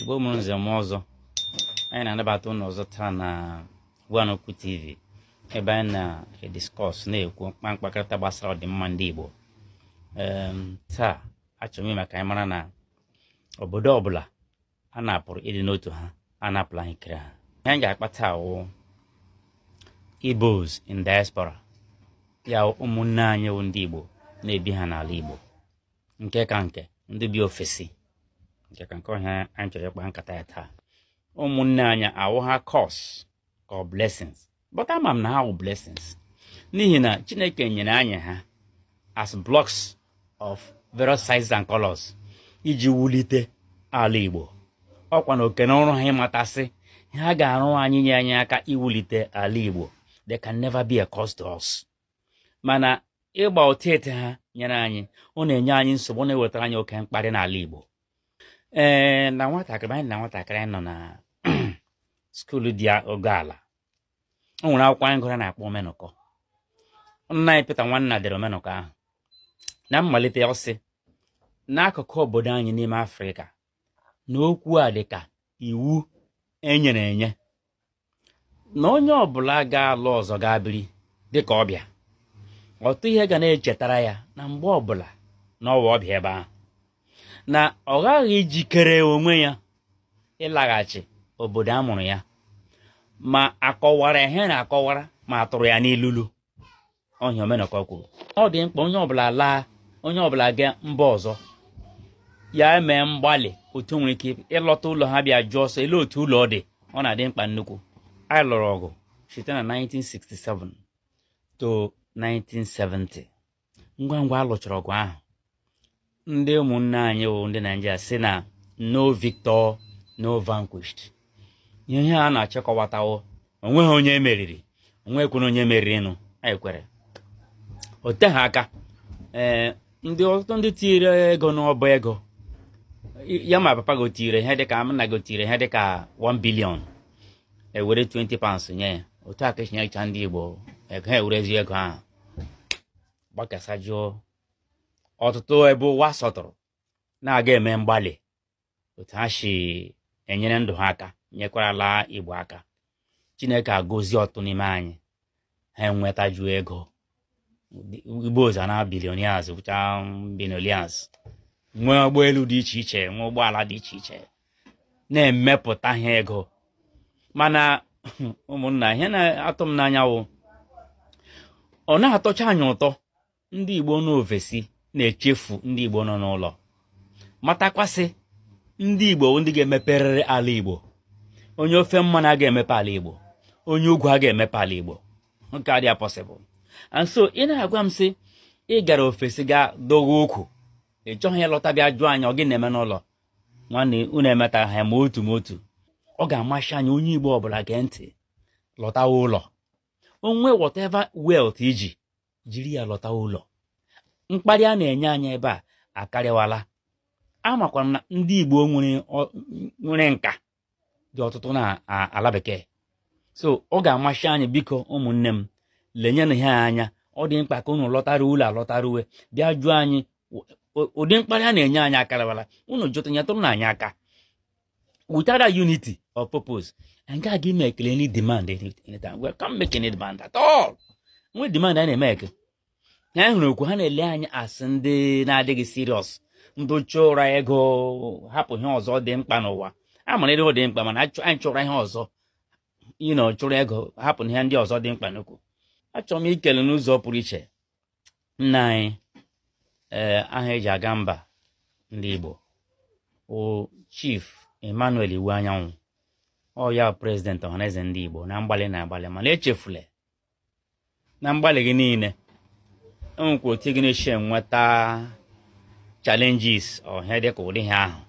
Igbo mụrụ nze mụọ ọzọ, anyị na-anabata ụnụ ọzọ taa na Gwanokwu TV, ebe anyị na-ediscuss, na-ekwu mkpa mkpakọrịta gbasara ọdịmma ndị Igbo. Taa achọrọ m ime ka anyị mara na obodo ọbụla a napụrụ ịdị n'otu ha, a napụla ha ikere ha. Ihe anyị ga-akpa taa wụ Igbos in diaspora, ya wụ ụmụnne anyị wụ ndị Igbo na-ebi ha n'ala Igbo, nke ka nke ndị bi ofesi, nke ka nke ọhịa anyị chọrọ ịkpa nkata ya taa. Ụmụnne anyị awụ ha curse ka ọ blessings? But ama m na ha wụ blessings, n'ihi na Chineke nyere anyị ha as blocks of various sizes and colors iji wulite ala Igbo. Ọkwa na oke na ọrụ ha ịmatasị ha ga-arụ anyị, nye anyị aka iwulite ala Igbo. They can never be a curse to us. Mana ịgba ụtịtị ha nyere anyị, ọ na-enye anyị nsogbu, na-ewetara anyị oke mkparị n'ala Igbo. Ee, na nwatakịrị anyị, na nwatakịrị anyị nọ na school dị ogo ala, o nwere akwụkwọ anyị gụrụ na-akpọ Omenụkọ. Nna anyị Peter Nwanna dere Omenụkọ ahụ. Na mmalite, ọ sị n'akụkụ obodo anyị n'ime Afrịka na okwu a dị ka iwu enyere enye na onye ọbụla ga-alụ ọzọ ga-abiri dịka ọbịa, ọtụ ihe ga na-echetara ya na mgbe ọbụla na ọwa ọbịa ebe ahụ, na ọ ghaghị ijikere onwe ya ịlaghachi obodo a mụrụ ya, ma akọwara ihe na-akọwara ma atụrụ ya n'ilulu ọhịa. Omenụkọ kwuru ọ dị mkpa onye ọbụla laa, onye ọbụla gaa mba ọzọ, ya emee mgbalị otu nwere ike ịlọta ụlọ ha, bịa jụọ ọsọ ele otu ụlọ ọ dị. Ọ na-adị mkpa nnukwu. Anyị lụrụ ọgụ site na 1967 to 1970. Ngwa ngwa a lụchara ọgụ ahụ, ndị ụmụnne anyị wụ ndị Naijiria si na no victor, no vanquished. Ihe a na-achịkọwatawo, onweghị onye emeriri, onwekwere onye meririnụ. Anyị kwere o teghị aka, ee, ndị ọtụtụ ndị tinyere ego n'ọba ego ya, ma papa go tinyere ihe dịka nna go tinyere ihe dịka 1 billion, ewere £20 nye ya. Otu a ka esinyecha ndị Igbo ego ha, ewerezi ego ahụ gbakasajuo ọtụtụ ebe ụwa sọtụrụ, na-aga eme mgbalị otu ha si enyere ndụ ha aka, nyekwarala Igbo aka. Chineke agọzie ọtụtụ n'ime anyị, ha enwetajuo ego. Igbo ụzọ na billionaires bụcha billionaires, nwee ụgbọelu dị iche iche, nwee ụgbọala dị iche iche, na-emepụta ha ego. Mana ụmụnna, ihe na-atụ m n'anya wụ ọ na-atọcha anyị ụtọ, ndị Igbo n'ofesi na-echefu ndị Igbo nọ n'ụlọ. Matakwasị ndị Igbo ndị ga-emeperịrị ala Igbo. Onye ofe mmanụ a ga-emepe ala Igbo, onye ugwu a ga-emepe ala Igbo? Nke adịghị possible. And so ị na-agwa m sị ị gara ofesi ga dowe ukwu, ị chọghị ịlọta bịa jụọ anyị ọ gị na-eme n'ụlọ. Nwanne, unu emeta ha ma otu ma otu. Ọ ga-amasị anyị onye Igbo ọbụla gee ntị lọtawa ụlọ onwe. Whatever wealth iji jiri ya lọtawa ụlọ, mkparị a na-enye anyị ebe a akarịwala. Amakwara m na ndị Igbo nwere nka dị ọtụtụ na ala bekee, so ọ ga-amasị anyị. Biko ụmụnne m, lenyenụ ihe anya. Ọ dị mkpa ka unu lọtara ụlọ, alọtaruwe bịa jụọ anyị. Ụdị mkparị a na-enye anyị akarịwala. Unu jụtụ, nyetụrụ na anyị aka. Without that unity of purpose, and ga gị make any demand anytime, we can't make any demand at all. Nwe demand anyị na-eme eke ha hụrụ okwu ha na-ele anyị asị ndị na-adịghị serious, ndị chụra ego, hapụ ihe ọzọ dị mkpa n'ụwa. A mara ego dị mkpa, mana anyị chụra ihe ọzọ, chụrụ ego, hapụ ihe ndị ọzọ dị mkpa n'okwu. Achọrọ m ikele n'ụzọ pụrụ iche nna anyị, ee, aha eji aga mba ndị Igbo, o Chief Emmanuel Iwuanyanwu, ọ ya president Ọhaneze ndị Igbo, na mgbalị na-agbalị. Mana echefule na mgbalị gị niile, enwekwa otu gị na-esi enweta challenges ọhịa dịka ụdị ihe ahụ,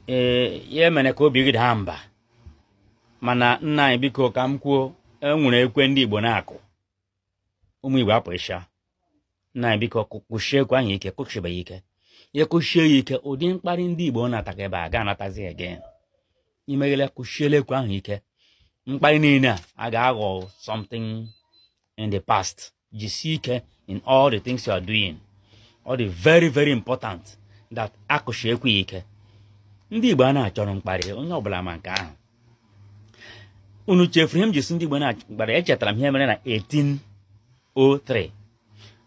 ee, ya mere ka obi gị daa mba. Mana nna anyị, biko, ka m kwuo, enwere ekwe ndị Igbo na-akụ, ụmụ Igbo apụ ịsha. Nna anyị, biko, kụchie ekwe ahụ ike, kụchibeghị ike ya, kụchie ya ike. Ụdị mkparị ndị Igbo na-ataka ebe a ga-anatazi again. Imeghele, kụchiele ekwe ahụ ike, mkparị niile a ga-aghọ something in the past. Jisie ike in all the things you are doing. Ọ dị very very important that akụchi ekwe ya ike. Ndị Igbo a na-achọrọ mkparị, onye ọbụla ma nke ahụ. Unu chefuru ihe m ji sị ndị Igbo na-achọ mkparị? Echetara m ihe mere na 1803,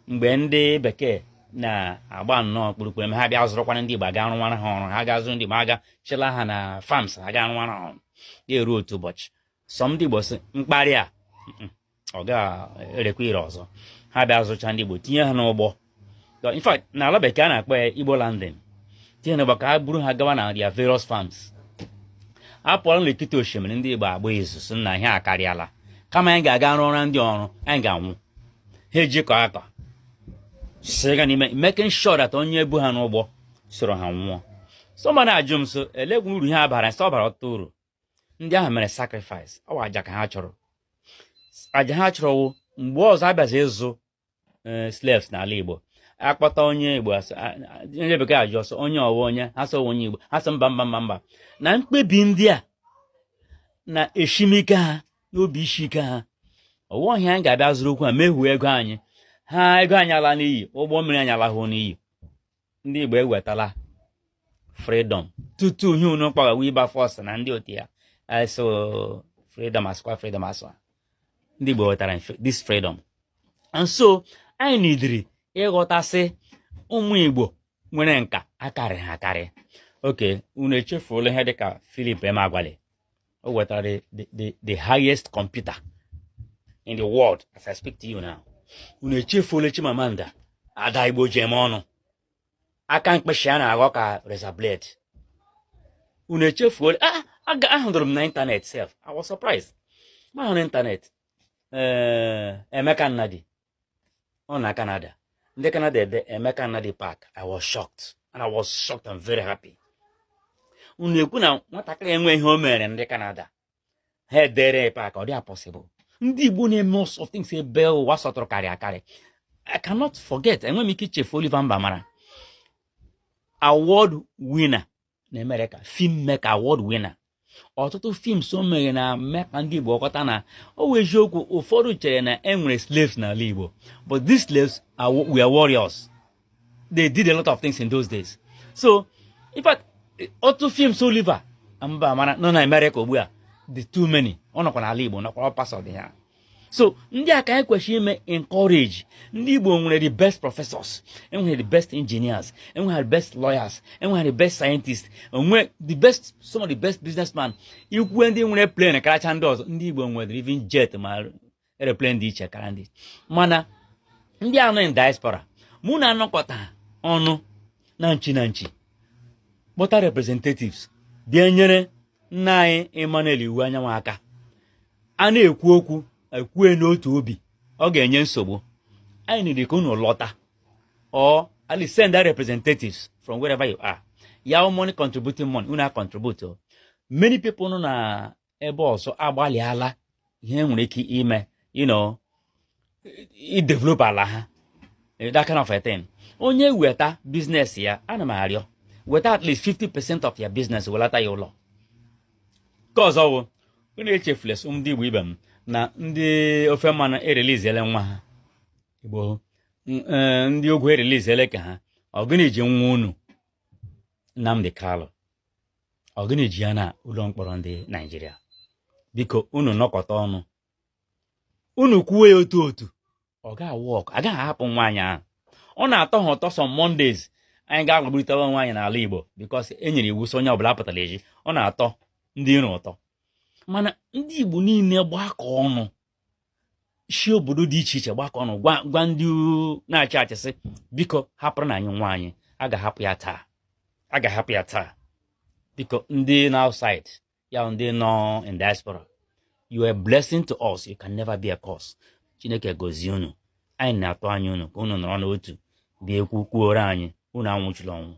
mgbe ndị bekee na-agba nnọọ kpurukpuru, ha bịa zụrụkwana ndị Igbo aga rụwara ha ọrụ. Ha ga zụrụ ndị Igbo, aga chịla ha na farms, ha ga rụwara ha ọrụ. Ya eruo otu ụbọchị, sọ ndị Igbo sị mkparị a ọ ga-erekwa ire ọzọ. Ha bịa zụcha ndị Igbo, tinye ha n'ụgbọ. In fact, n'ala bekee a na-akpọ ya Igbo landing. Tinye n'ụgbọ ka ha buru ha gawa na their various farms. A pụọla n'etiti osimiri, ndị Igbo agba izu sị na ihe akarịala, kama anyị ga-aga rụọra ndị ọrụ, anyị ga-anwụ. Ha ejikọ aka siga n'ime, making sure that onye bu ha n'ụgbọ soro ha nwụọ. So ma na-ajụ m, so elegwu uru ihe a bara? Sọ ọ bara ọtụtụ uru. Ndị ahụ mere sacrifice. Ọ bụ aja ka ha chọrọ. Aja ha chọrọ wụ mgbe ọzọ abịazi ịzụ slaves n'ala Igbo, akpọta onye Igbo, onye bekee ajụ ọsọ onye ọwa onye ha sọ onye Igbo, ha sọ mba, mba, mba, mba. Na mkpebi ndị a na eshimike ha na obi isi ike ha, ọwụ ọhịa anyị ga-abịa zụrụ okwu a mehuo ego anyị. Ha ego anyị ala n'iyi, ụgbọ mmiri anyị alahụ n'iyi. Ndị Igbo ewetala freedom tutu ihe unu kpọga Wilberforce na ndị otu ya. So freedom asịkwa, freedom asụ, ndị Igbo wetara this freedom. And so anyị nidiri ịghọtasị ụmụ Igbo nwere nka akarị ha akarị. Oke unu echefuola ihe dịka Philip Emeagwali, o wetara the highest computer in the world as I speak to you now. Unu echefuola Chimamanda, ada Igbo ji eme ọnụ, aka mkpịsị a na-aghọ ka razor blade. Unu echefuola? Ahụrụ m na internet sef, I was surprised ma hụ n'internet, ee, Emeka Nnadi ọ na Canada, ndị Canada ede Emeka Nnadi Park. I was shocked, and I was shocked and very happy. Unu ekwu na nwatakịrị enwe ihe o mere ndị Canada, ha edere park. Ọ dị possible? Ndị Igbo na-eme all of things ebe ụwa sọtụrụ karị akarị. I cannot forget, enweghị m ike ichefu Oliver Mbamara, award winner na America, film maker, award winner. Ọtụtụ films o mere na mme ka ndị Igbo ghọta na o wụ eziokwu ụfọdụ chere na e nwere slaves n'ala Igbo, but these slaves were warriors. They did a lot of things in those days. So in fact, otu films Oliver Mbamara nọ na America ugbu a dị too many. Ọ nọkwa n'ala Igbo, nọkwa pasọ dị ya. So ndị a ka anyị kwesịrị ime encourage. Ndị Igbo nwere the best professors, enwere the best engineers, enwere the best lawyers, enwere the best scientists, enwe the best, some of the best businessmen. Ikwu ndị nwere plane karacha ndị ọzọ, ndị Igbo nwere even jet ma aeroplane dị iche kara ndị. Mana ndị anọ in diaspora, mụ na anọkọta ọnụ na nchi na nchi, kpọta representatives bịa nyere nna anyị Emmanuel Iwuanyanwu aka. A na-ekwu okwu ekwue n'otu obi, ọ ga-enye nsogbu. Anyị niri ka unu lọta or at least send that representatives from wherever you are. Ya money, contributing money, unu contribute o. Many people nọ na ebe ọzọ agbalịala ihe nwere ike ime, i develop ala ha, that kind of a thing. Onye weta business ya, ana m arịọ, weta at least 50% of your business, welata ya ụlọ. Nke ọzọ bụ, unu echefula ndị Igbo ibe m na ndị ofe mmanụ ereliziele nwa ha Igbo, ndị ogwu ereliziele ka ha. Ọ gịnị ji nwa unu Nnamdi Kanu? Ọ gịnị ji ya na ụlọ mkpọrọ ndị Naijiria? Biko, unu nọkọta ọnụ, unu kwuo ya otu otu, ọ ga-awụ ọkụ, agaghị ahapụ nwaanyị ahụ. Ọ na-atọ ha ụtọ. Some Mondays anyị ga-agbagburịtawa nwaanyị n'ala Igbo because e nyere iwu sị onye ọbụla pụtara eji. Ọ na-atọ ndị iro ụtọ, mana ndị Igbo niile gbakọ ọnụ, si obodo dị iche iche gbakọ ọnụ, gwa ndị na-achị achị sị, biko, hapụrụ na anyị nwa anyị. A ga-ahapụ ya taa, a ga-ahapụ ya taa. Biko, ndị na outside ya, ndị nọ in diaspora, you are a blessing to us, you can never be a curse. Chineke gozie unu. Anyị na-atụ anya unu ka unu nọrọ n'otu bịa ekwu kwuoro anyị. Unu anwụchila ọnwụ.